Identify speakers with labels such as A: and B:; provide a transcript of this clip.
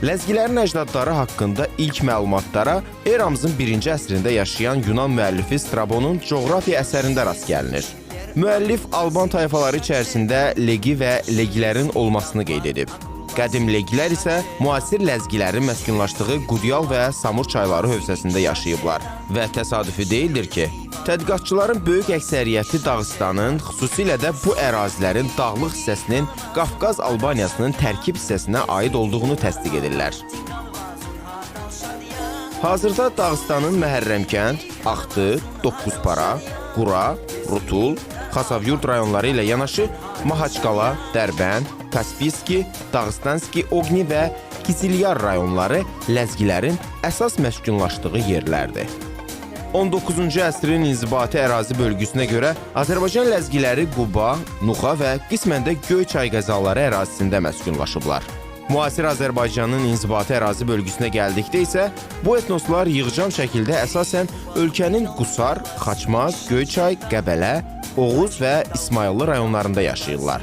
A: Ləzgilərin əcdadları haqqında ilk məlumatlara eramızın 1-ci əsrində yaşayan Yunan müəllifi Strabonun coğrafiya əsərində rast gəlinir. Müəllif Alban tayfaları içərisində legi və legilərin olmasını qeyd edib. Qədim legilər isə müasir ləzgilərin məskunlaşdığı Qudyal və Samur çayları hövzəsində yaşayıblar və təsadüfi deyildir ki, tədqiqatçıların böyük əksəriyyəti Dağıstanın, xüsusilə də bu ərazilərin dağlıq hissəsinin Qafqaz Albaniyasının tərkib hissəsinə aid olduğunu təsdiq edirlər. Hazırda Dağıstanın Məhərrəmkənd, Axtı, Doqquzpara, Qura, Rutul, Xasavyurd rayonları ilə yanaşı Mahaçqala, Dərbənd, Kaspiski, Dağıstanski, Oqni və Kizilyar rayonları ləzgilərin əsas məskunlaşdığı yerlərdir. 19-cu əsrin inzibati ərazi bölgüsünə görə Azərbaycan ləzgiləri Quba, Nuxa və qismən də Göyçay qəzaları ərazisində məskunlaşıblar. Müasir Azərbaycanın inzibati ərazi bölgüsünə gəldikdə isə bu etnoslar yığcam şəkildə əsasən ölkənin Qusar, Xaçmaz, Göyçay, Qəbələ, Oğuz və İsmayıllı rayonlarında yaşayırlar.